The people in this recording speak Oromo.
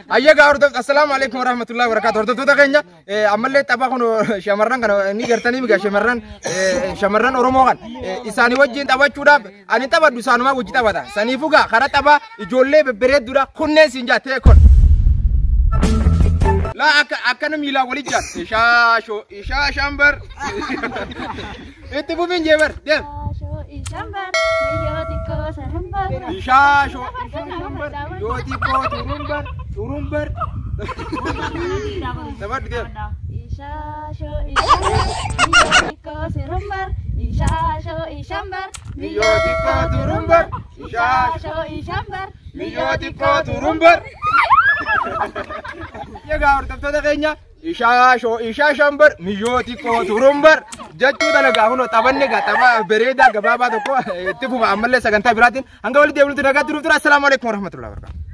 Ayyagaa hordoftoota, assalaamu alaikum warahmatullahi wabarakatuh. Hordoftoota keenya, ammallee tapha kun shamarran kana ni gartanii miga shamarran Oromoo kan isaanii wajjin taphachuudhaaf ani taphadhu, isaanumaa wajji taphata. Saniifuu gaa karaa taphaa ijoollee bebbereedduudha kunneen siin jaattee kun. Laa akka akkana miilaa walitti jaal. Ishaa shoo ishaa shambar. Itti fufiin jeebar deem. Ishaa shoo ishaa shambar yoo xiqqoo turumbar turumbar. Taphadhu deem. Miyyoo xiqqoo turumbar. Ishaa miyyoo xiqqoo turumbar. Egaa hordoftoota keenya, ishaa shoo ishaa shambar miyyoo xiqqoo turumbar jechuu dalagaa kunoo taphanne egaa tapha bareedaa gabaabaa tokko itti fufa ammallee sagantaa biraatiin hanga walitti deebinutti nagaatti nuuf tura. Assalaamu alaikum warahmatullahi wabarakatuh.